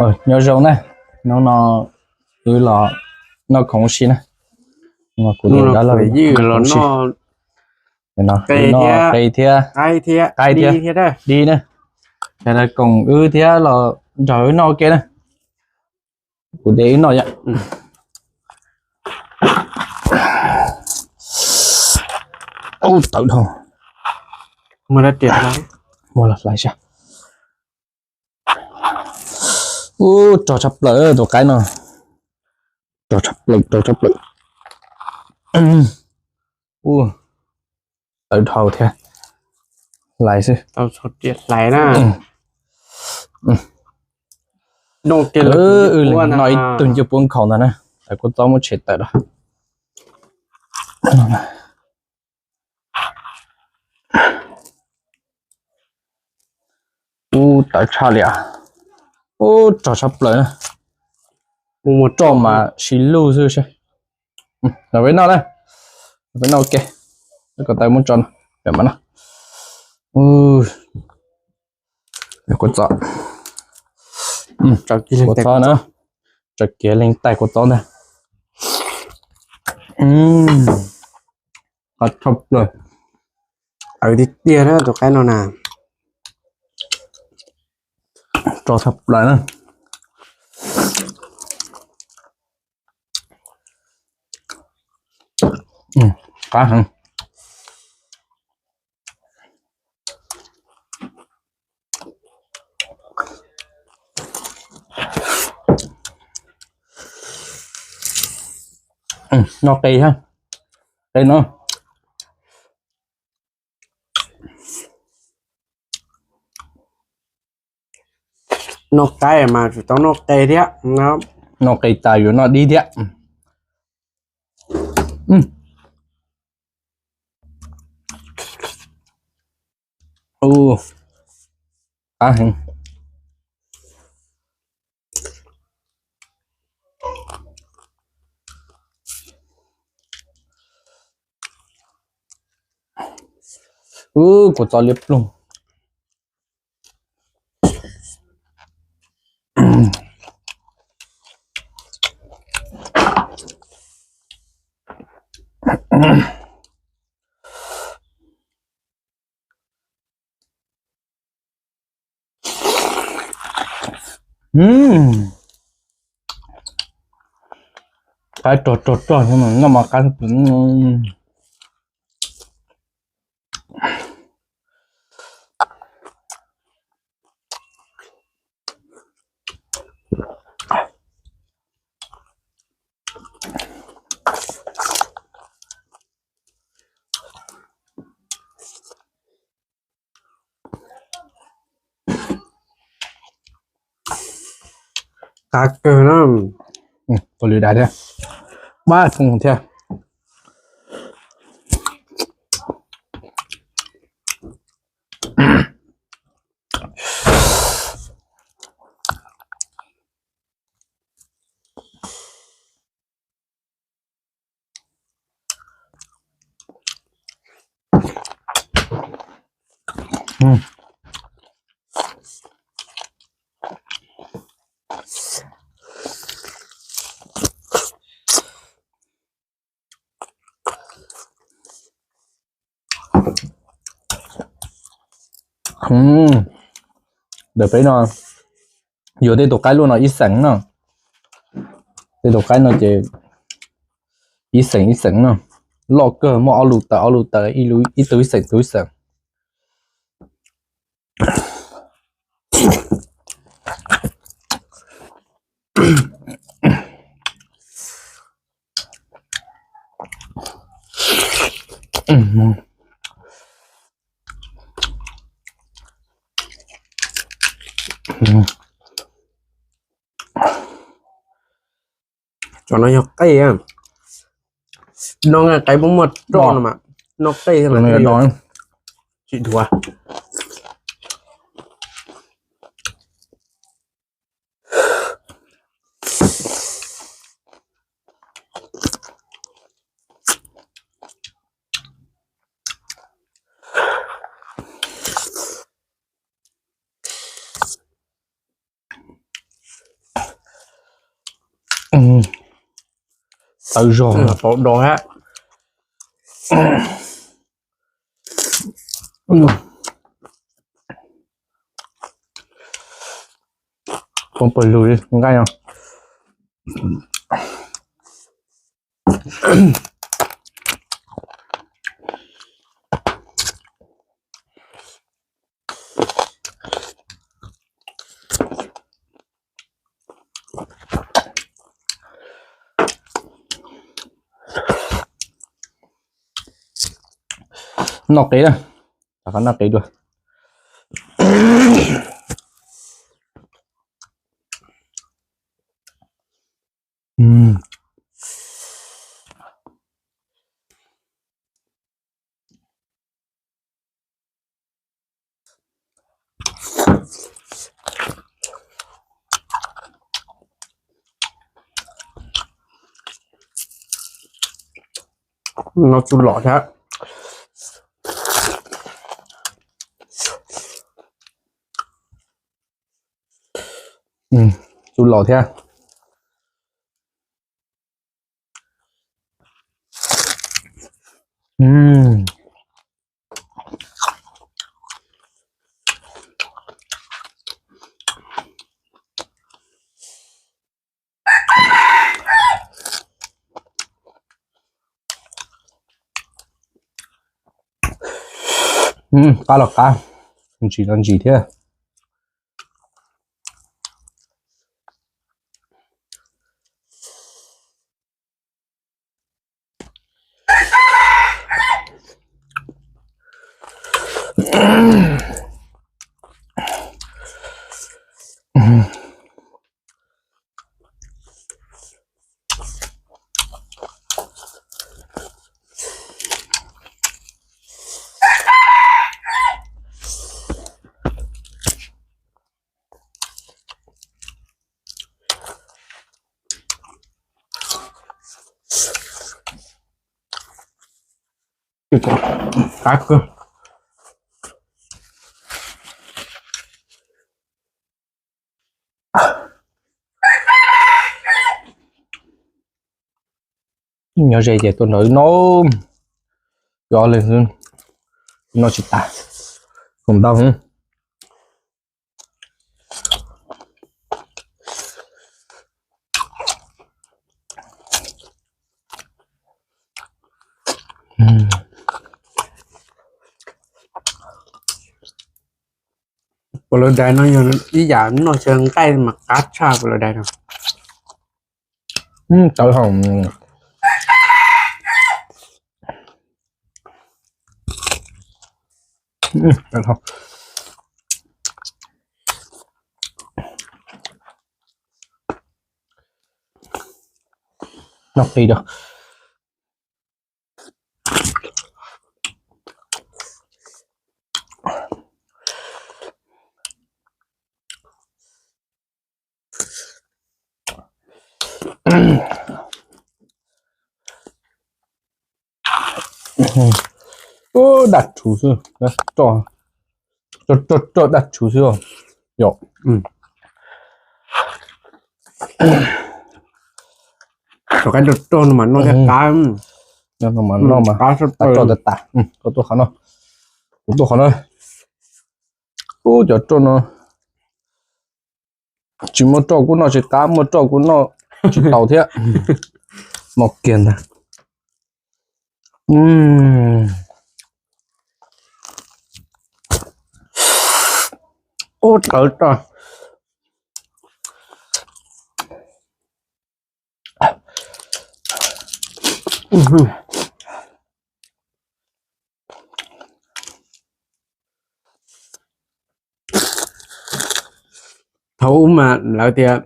Nyob zoo na, hnub no wb los noj khoom ua si na. Kuv tus dab laug los noj khoom ua si. Qe thiab, qaib thiab dib na. Yog tias koom wb thiab los nrog wb noj ua ke na. Kuv de wb noj yom. Ub, tawv dhau. Muab hlais saib. Ub, rog tshaj plaws tus qaib no. Rog tshaj plaws, rog tshaj plaws. Ub, tawv dhau thiab. Hlais xwb. Hlais na. Wb noj ib tug ncuj puab nkhaus ntag na. Tawv kua txob muab tshem tawm los. Ub, tawv tshaj li as. Ub, rog tshaj plaws na. Rog mas sib luj xwb seb. Los peb noj na. Los peb noj ua ke. Kom tawv muab tso no. Peb mam noj. Kua txob, kua txob na. Tso kiag leej tais kua txob ntag. Qab tshaj plaws. Aws, tiag tiag na tus qaib no na. Rog tshaj plaws na. Qab heev. Noj qe thiab, qe no. Noj qaib mas tsum tau noj qe thiab. Noj qe tas yuav noj dib thiab. Qab heev. Ub, kua txob liab ploog. Qaib rog rog rog, noj mas qab. Qab kawg na. Ua li dag thiab, pab foo thiab. Ntawm peb no yuav tej tus qaib luaj no ib xeem no. Tej tus qaib no ces ib xeem ib xeem no, loj kawg, muaj ob lus tawm ob lus tawm, ib tug ib xeem tus ib xeem. Cov no yog qej, no qaib muaj roj no mas, no qej no tsis dhuav. Tawv zog, tau do hab. Poob pawg lug li nqaij no. Noj qis na, rov qab noj qis dua. No txuj lom thiab. Txuj lom thiab. Qab los qab, ntsim los ntsim thiab. Qab kawg. Nyob ze ces tuaj nrog wb noj, wb ob leeg xwb, noj tsis tas, khoom ntau. Puas lawv dais no yog ib yam noj xyaw nqaij mas qab tshaj puas lawv dais no. Tawv hov. Noj qis rau. Ub, daj rhuv xwb, roj, roj daj rhuv xwb. Yog, roj, roj no mas noj thiaj qab. Noj no mas noj mas qab tag roj tas tas. Koj tuaj qhov no, kuv tuaj qhov no. Ub, cov roj no tsis muaj roj kuj noj tsis qab, muaj roj kuj noj tsis tau thiab. Noj kiag ntag. Ub, tawv roj. Thaum ub mas lawv tias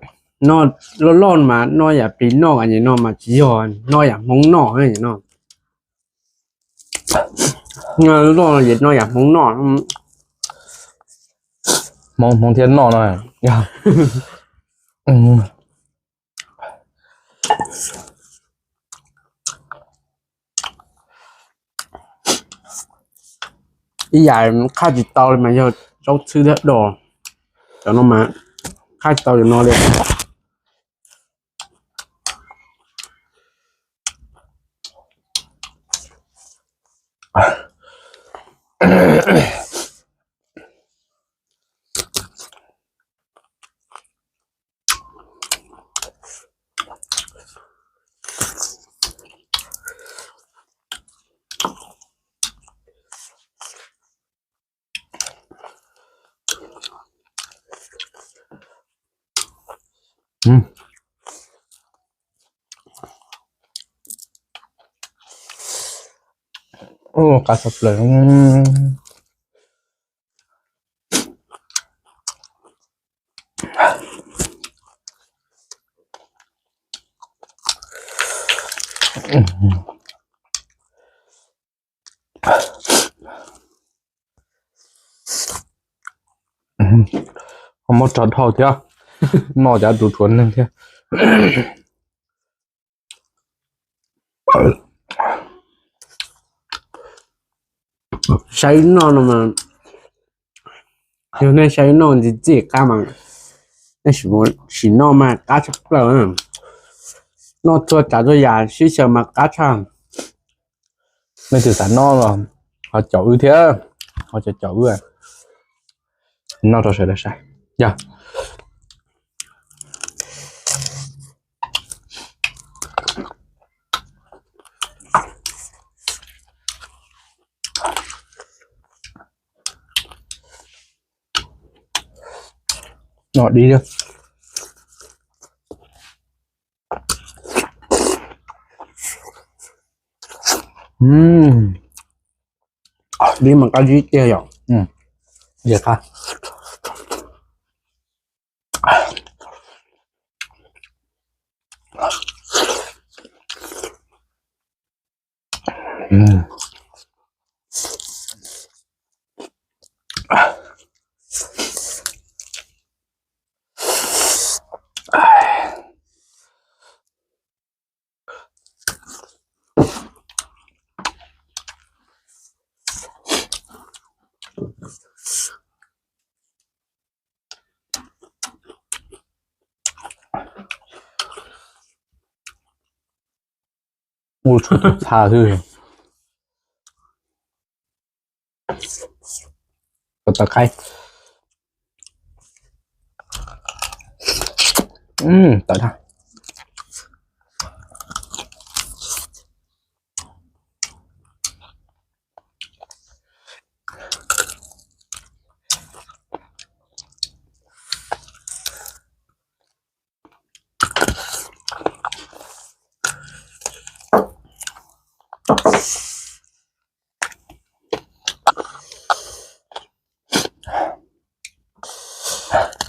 noj loj loj mas noj yam plis noj no mas tsis yog, noj yam Hmoob noj no. Loj es noj yam Hmoob noj. Hmoob, Hmoob thiaj noj no. Ib yam qhaj tsis tau li mas yog zaub txhwb thiab dos. Cov no mas qhaj tsis tau cov no li. Qab tshaj plaws. Ho muab rho dhau thiab, noj cov tus rhuav neeg thiab. Saib noj no mas, yog nej saib noj ntxim ntxim qab mas, nej sim noj mas qab tshaj plaws. Noj txhua tsav txhua yam sib xyaw mas qab tshaj. Nej twg xav noj los ho caum wb thiab, ho caum caum wb, noj rau sawv daws saib yog. Noj dib thiab. Dib mas qab zib tiag yom. Qab. Ua tshuav tus txha xwb. Kom tawv qaib. Tawv dhau.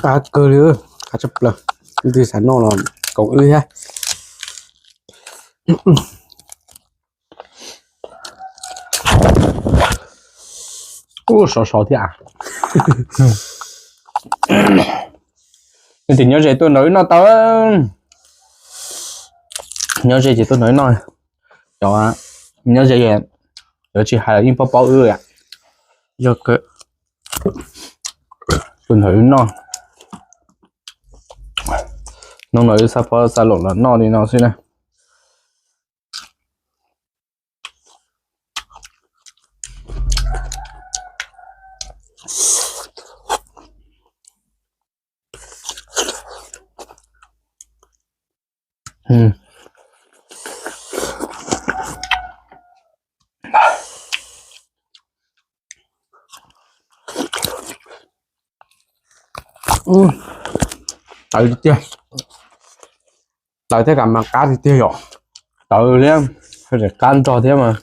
Qab kawg li, qab tshaj plaws. Leej twg xav noj los koom wb thiab. Ub, sov sov thiab. Leej twg nyob ze tuaj nrog wb noj tau. Nyob ze ces tuaj nrog wb noj. Cov nyob ze, cov tsis hais los yeej paub paub wb. Yog tuaj nrog wb noj. Hnub no wb xa phab xa laum los noj li no xwb na. Tawv tiag tiag. Tawv thiab, kam mas qab tiag tiag yom. Tawv thiab, qab nrog thiab mas.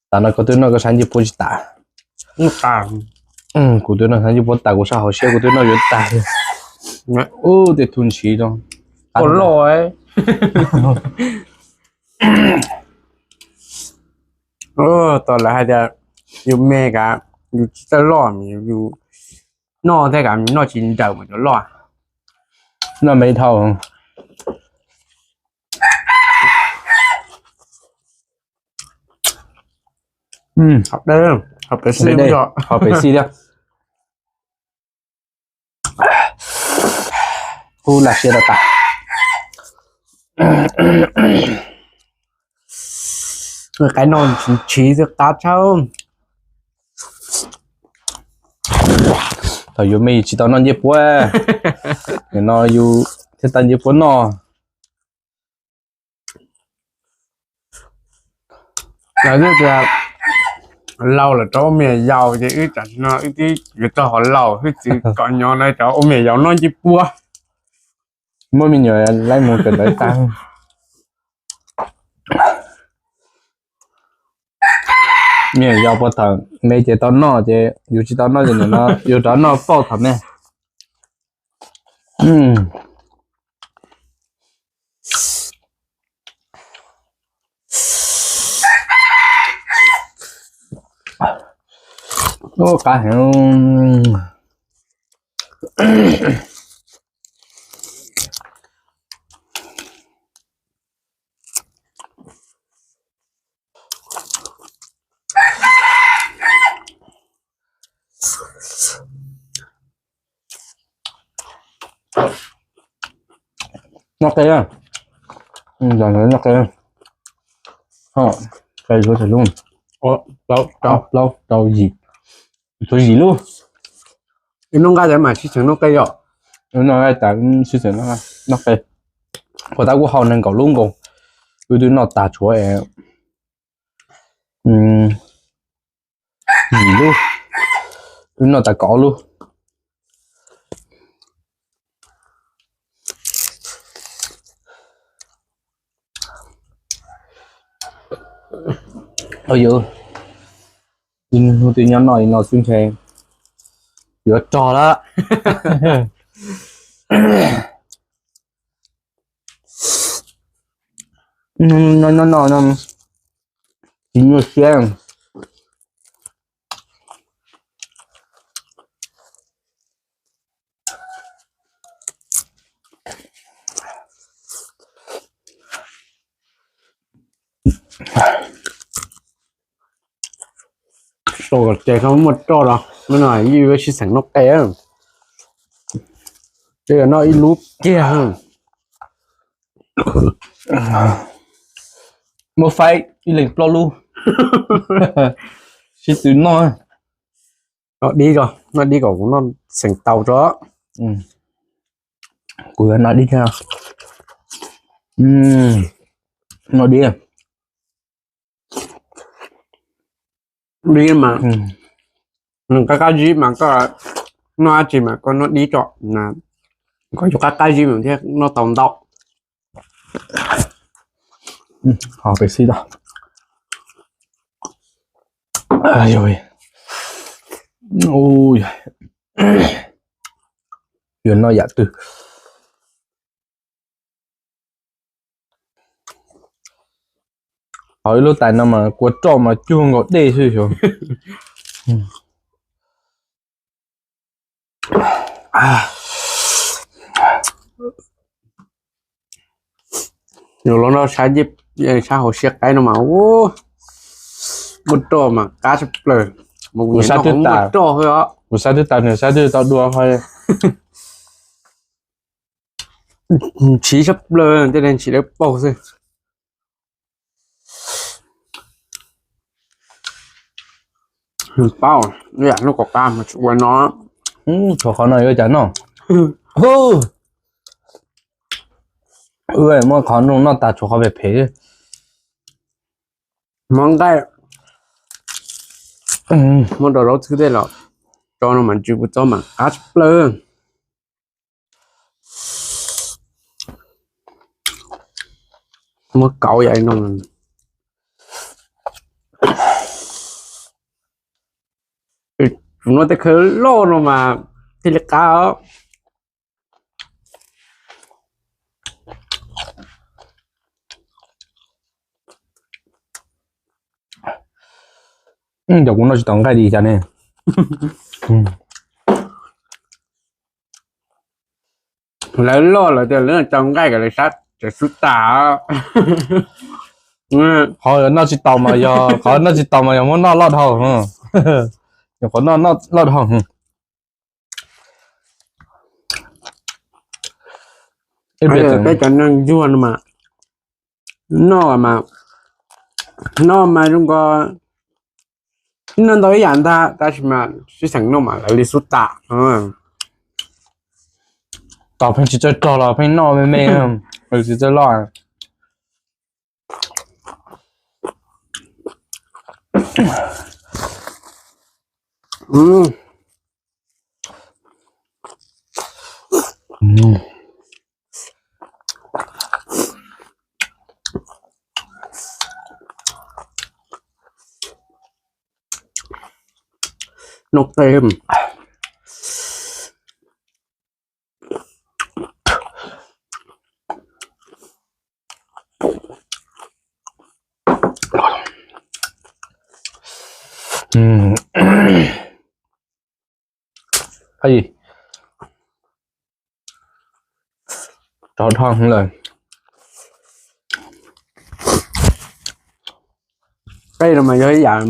Tam no koj twb noj koj sab ncej puab tsis tas. Kuv twb noj sab ncej puab tas, kuv sab hauv siab kuv twb noj yuav tas li. Ub, tej thu ntshiv rau. Loj. Tau lawv hais tias yus me kav, yus tsis txawj loj, yus noj thiab kav noj tsis nrawm mas cov loj. Noj me dhau. Ho pem xij thiab. Kub lam siab rau tas. Qaib no ntshiv xwb qab tshaj. Thaum yus me yus tsis tau noj ncej puab, nim no yus thiaj tau ncej puab noj. Lawv tias Laus lawm rov ua me nyuam yaus ces wb tam sim no wb twb yuav tau hov laus hwj txwv kom nyob na rov ua me nyuam yaus noj ncej puab. Muab me nyuam laib mus kawm ntawv tag. Me nyuam yaus puag thaum me ces tau noj ces yus tsis tau noj ces nim no yus rov noj pauj thaum me. Ua qab heev. Noj qe, noj qe, qe lub, plaub rau yim, tshuav yim lub. Noj nqaij tas mas sib xeem noj qe os. Noj nqaij tas sib xeem noj qe. Puas tab kuj hau nees nkaum lub nkaus, wb twb noj tas tshuav yim lub, wb noj tas kaum lub. Yus hnub twg nyob noj li no xwb ntshe yuav rog lawm. Noj noj no tsis nyuaj siab. Tau kom ces koj muaj roj los no yeej yuav sib xeem noj qe. Tej noj ib lub kiag. Muab faib ib leeg plaub lub. Sib tw noj. Noj dib, noj dib kom kuv noj xeem tau tso. Kuv yuav noj dib thiab. Noj dib. Dib mas nws qab qab zib mas koj noj dab tsi mas koj noj dib tso, kom yus qab qab zib mas thiaj noj tau ntau. Ho peb xib da. Yuav noj yam twg? Hauv ib lub tais no mas kua roj mas cuag nkaus dej xwb xyov. Yus los noj sab hauv siab qaib no mas, ua roj mas qab tshaj plaws. Kuv sab twb tas, kuv sab twb tas, nws sab twb tau dua ho. Ntshiv tshaj plaws, tej dag ntshiv lawv paug xwb. Paub, ib yam lub kaum qab mas tsis ua no. Tshuav qhov no yuav cas noj? Wb muab qhov no noj tas tshuav qhov phem phem. Mov nqaij, muab rau zaub txhwb tej los tso no mas ntsws kuv txob mas qab tshaj plaws. Muab kauv yam no. Kuv noj tej khawv loj no mas thiaj li qab os. Cov kuv noj tsis tau nqaij li cas ne. Lawv loj lawm tias lawv tau nqaij kom lawv sab tawm xub tas. Qhov noj tsis tau mas yog, qhov noj tsis tau mas yog muab noj loj dhau. Yog qhov noj loj dhau. Peb cov neeg ntsuag no mas noj mas, noj mas zoo nkaus noj ntau ib yam ntag tab sis mas sib xeem noj mas lawv li xub tas. Tos pheej tsis txawj rog los pheej noj me me, tsis txawj loj. Noj qe. Rov dhau lawm. Qe no mas yog ib yam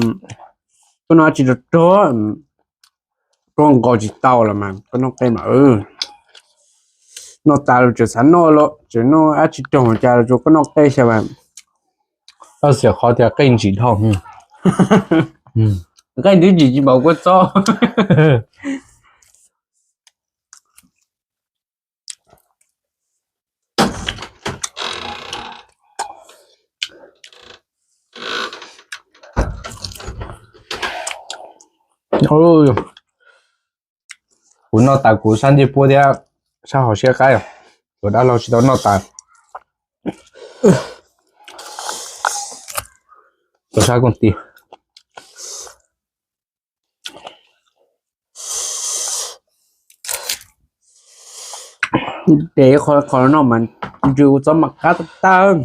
koj noj tsis rog rog, koj nqos tsis tau los mas koj noj qe mas noj tas los tseem xav noj los tseem noj dab tsi rog cas los koj noj qe xyaw mas. Koj xav qhov tias qe ntsim dhau, qe twb ntsim tsis npaum kua txob. Kuv noj tas kuv sab ncej puab thiab sab hauv siab qaib, kuv dab laug tsis tau noj tas. Tus sab kooj ti. Ces qhov qhov no mas ntsws kuv txob mas qab tag tag.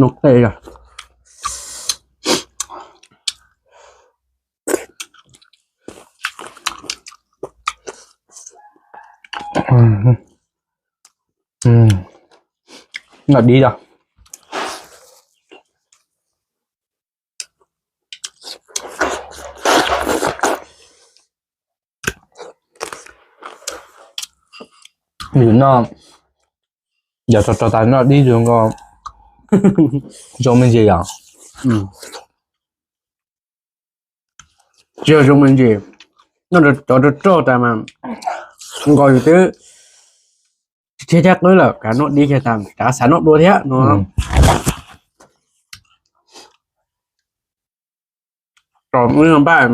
Noj qe os. Noj dib os. Yus noj, yog rog rog tas noj dib zoo nkaus, zoo me ntsis yom. Tsis yog zoo me ntsis, noj cov rog rog tas mas nkaus yus twb tsis thiaj caj qwb lawm, kav noj dib kiag tas kav xav noj dua thiab no. Tom wb npaj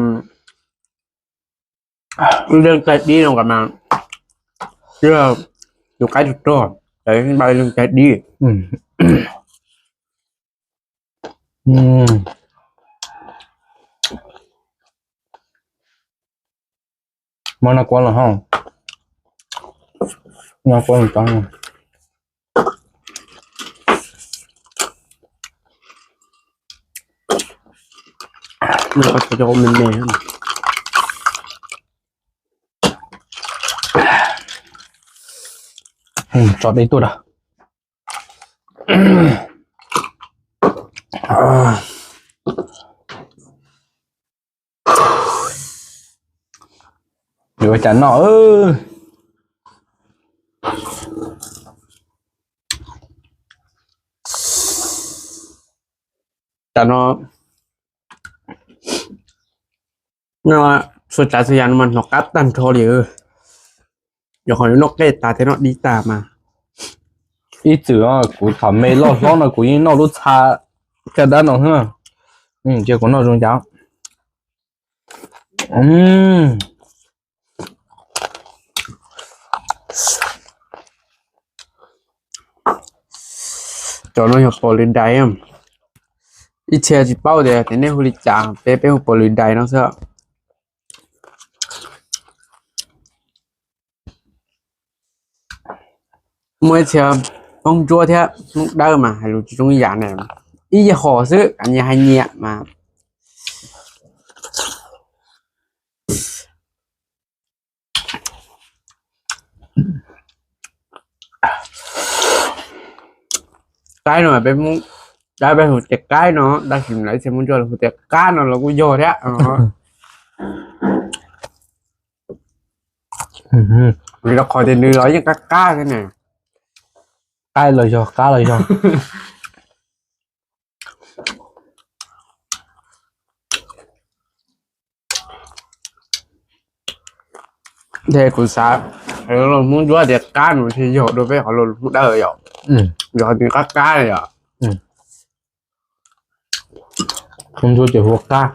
leej cai dib no mas, yus qaib rog rog, npaj leej cai dib. Muab noj kuab los hos, noj kuab los tau. Me me. Tso dib tuaj da. Yuav ua cas noj. Tam no, no, txhua tsav txhua yam no mas hnov qab tag nrho li. Yog qhov yuav noj qe tas thiab noj dib tag mas. Ib txwm kuv thaum me loj hlob no kuv yeej noj lub txha caj dab no xwb. Cia kuv noj zoo cas. Cov no yog pos lwm dais. Ib txhia tsis paub tias nej hu li cas, peb peb hu pos lwm dais no xwb. Muaj ib txhia Hmoob Ntsuab thiab Hmoob Dawb mas hais lus tsis zoo ib yam na, ib yam hom xwb, nyias hais nyias mas. Qaib no peb Hmoob Dawb peb hu tias qaib no, tab sis lawv txhia Hmoob Ntsuab los hu tias qab no los kuj yog thiab. Vim rau qhov tias nws los yeej qab qab thiab ne. Qaib los yog qab los yog. Ces kuv xav Hmoob Ntsuab tias qab no tsis yog dua peb qhov lus Hmoob Dawb yom. Yog tias qab qab yom. Hmoob Ntsuab ces hu qab.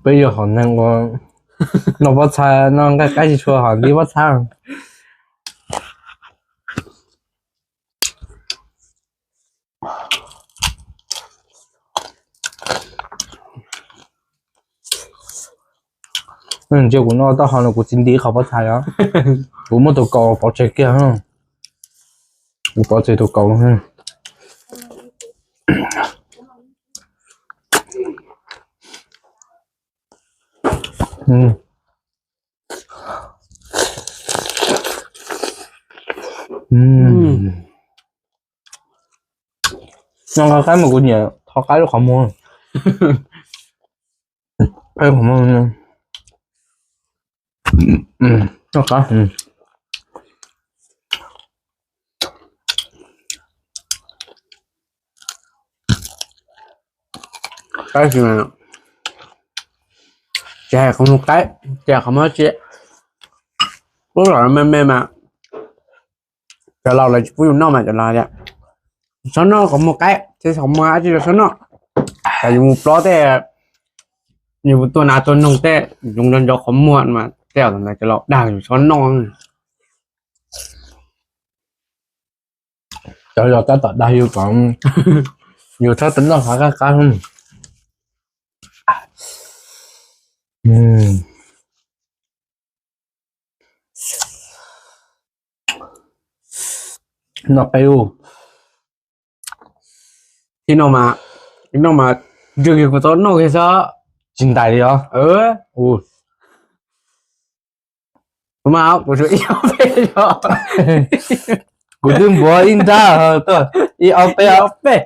Peb yog hom neeg uas noj pob txha, noj nqaij qaib tsis tshua hom nti pob txha. Ntsia kuv noj taub hau no kuv tsis nti qhov pob txha os. Kuv muab tus kaus pov tseg kiag. Kuv pov tseg tus kaus. Noj nqaij qaib mas kuv nyiam tho qaib lub qhov muag. Qaib qhov muag. Qaib tsis hais qhov muag qaib, tsis hais qhov muag tsi, lub los me me mas cov laus lawv tsis pub yus noj mas cov laus tias txhob noj qhov muag qaib, txhob muag dab tsi los txhob noj. Tsam yus mus plob tej, yus mus tua nas tua noog tej, yus nco nco qhov muag mas tej zaum ntawd cov laus dag yus txhob noj. Cov laus tab tom dag yus kom yus txhob noj qhov qab qab. Noj qab ub. Ib no mas, ib no mas ntswg kiag kuv tau noj kiag xwb. Tsis ntais li os. Kuv mas kuv tshuav ib ob peb os. Kuv twb npuav ib nrab, ib ob peb, ob peb.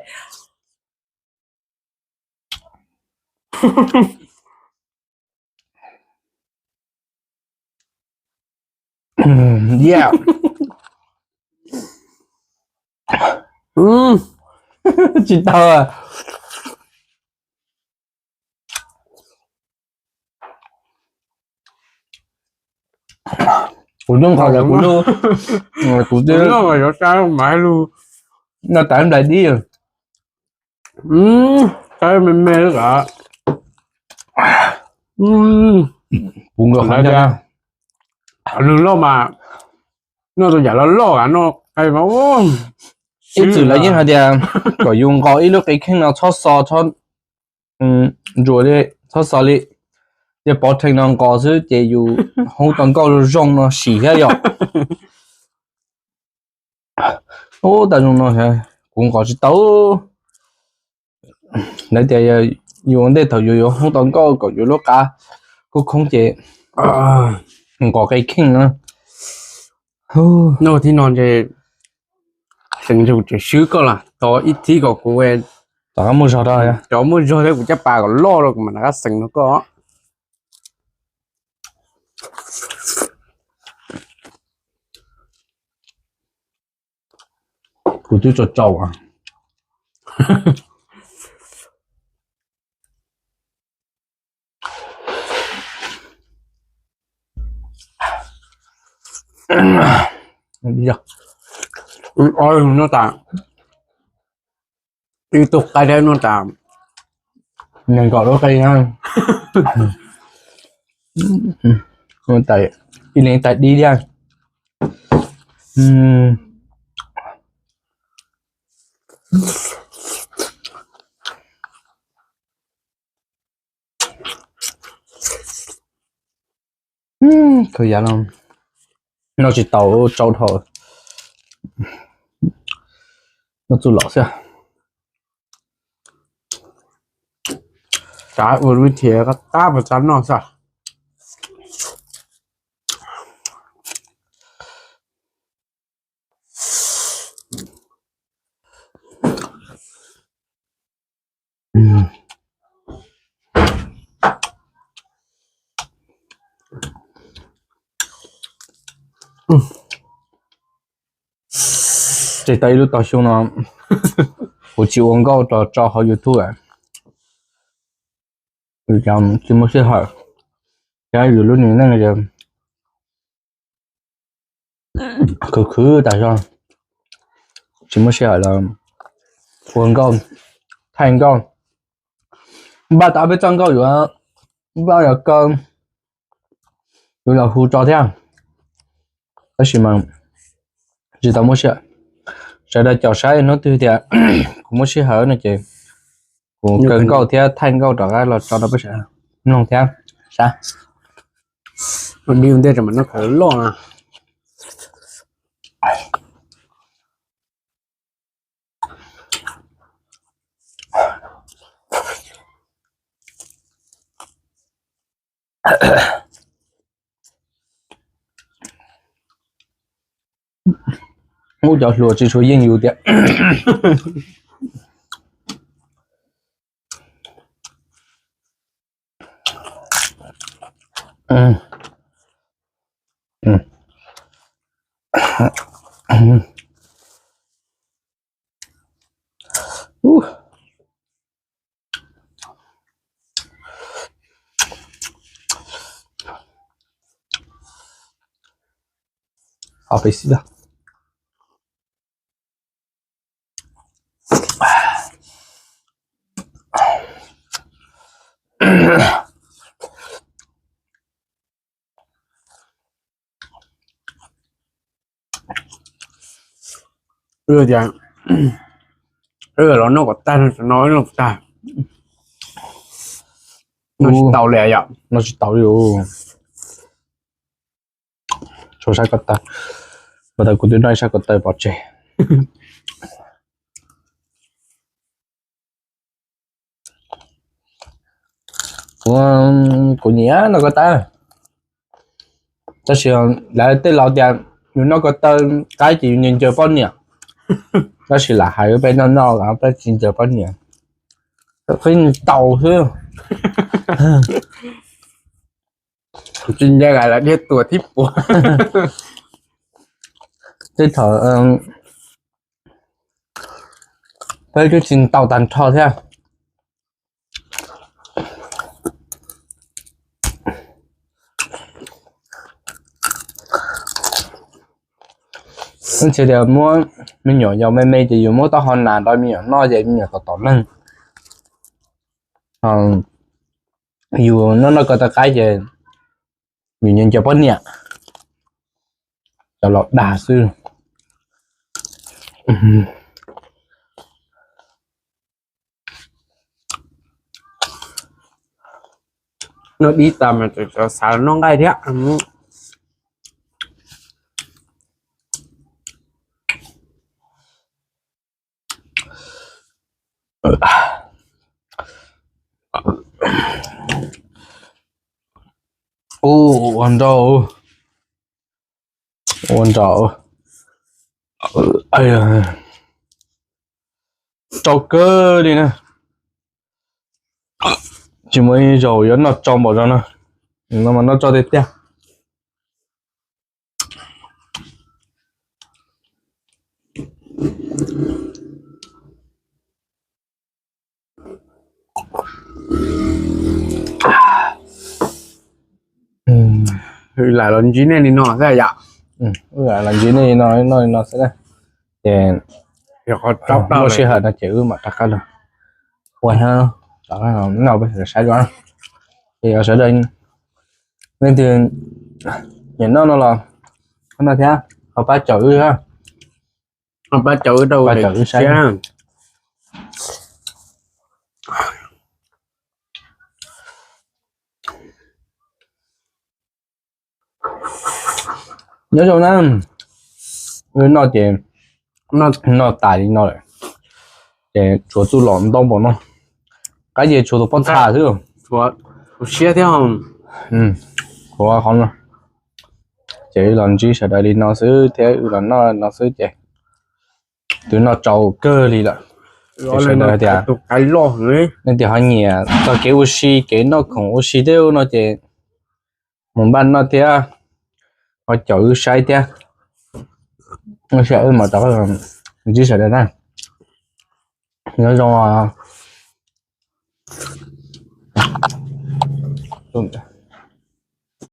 Tsis tau. Kuv nyob nqos kuv lub, kuv noj tas nplais dib. Me me li. Kuv nkawd qhov nws loj mas noj tus yam loj loj no. Ib txwm lawv yeej hais tias kom yus nqos ib lub qe kheej no txhob xo, ntsuas li, txhob xo li, cia pov rhees no nqos xwb ces yus hoob tau nkauj zoo no sim thiab yom. Ub, tas zoo no kuv nqos tsis tau. Lawv tias yus ua ntej thaum yus yuav hoob tau nkauj kom yus lub qab khoob khoob ces nqos qe kheej na. Noj thib no ces xeem yus tseem swb koj los tos ib thib kom kuv, cov muaj zog thiab kuv caj pas kom loj rau kuv mam rov qab xeem rau koj. Kuv twb tsaus tsaus. Noj tas ib tug qaib dawb noj tas nees nkaum lub qe. Ib leeg ib tais dib thiab. Khaws yav no noj tsis tau tsau dhau, noj txuj lom xwb. Tsav ua lub thiv qab qab pas tsav noj xwb. Tsis tau ib lub tau xyoo no kuv tsis ua nkauj rau tso hauv YouTube. Tsis muaj sij hawm, thiab yus lub neej yog khwv khwv tas zog, tsis muaj sij hawm los ua nkauj, thaij nkauj. Npaj tau peb txoj nkauj yuav, npaj yog kaw, yuav los hu tso thiab, tab sis mas tsis tau muaj sij hawm. Sawv daws caum saib hnub twg tias kuv muaj sij hawm no ces kuv kaw nkauj thiab thaij nkauj rov qab los tso rau peb sawv daws mloog thiab saib. Ua dib ua ntej rau mam noj khaws loj na. Muab cov hluas tsis tshua yeej yus tiag. Ho pes xib da. Wb tias wb los noj kom tag no, noj kom tag. Noj tsis tau li yom. Noj tsis tau li. Tshuav sab ko taw, ko taw kuv twb noj ib sab ko taw pov tseg. Kuv, kuv nyiam noj ko taw, tab sis lawv tej laus tias yus noj ko taw qaib ces yus ncaws ncaws poj niam, tab sis lam hais peb noj noj peb tsis ncaws poj niam, qhib tau xwb. Tsis ncaws lawv dhia tuag thib puas. Tej thaum peb twb tsis tau tag nrho thiab. Tsis tias muab me nyuam yaus me me ces yus muab taub hau nas rau me nyuam noj ces me nyuam tom tom neeg. Yus noj noj ko taw qaib ces yus ncaws ncaws poj niam, cov laus dag xwb. Noj dib tas mas xav noj nqaij thiab. Ua nrau, ua nrau, tsau kawg li na. Tsis muaj ib zaug yuav noj tsau npaum zoo na. No mas noj tsau tiag tiag. Lam los ntsib nej li no xwb yom. Los ntsib nej li no, noj li no xwb na. Ces muaj sij hawm no ces wb mam rov qab los ua thiab, rov qab noj peb sawv daws saib dua. Ces yog sawv daws leej twg nyiam noj no los noj thiab, ho pab caum wb, pab caum wb rau wb saib. Nyob zoo na, wb noj ces noj tas li no lawm, ces tshuav txuj lom ntau npaum no, qaib ces tshuav tus pob txha xwb. Ua siab thiab. Qhuav qhov no ces wb los ntsib sawv daws li no xwb thiab wb los noj no xwb ces twb noj tsau kawg li lawm. Sawv daws tias, nej tias ho nyiam txog kev ua si, kev noj khoom ua si tej no ces mus npaj noj thiab, ho caum wb saib thiab. Wb mam rov ntsib sawv daws na. Nyob zoo.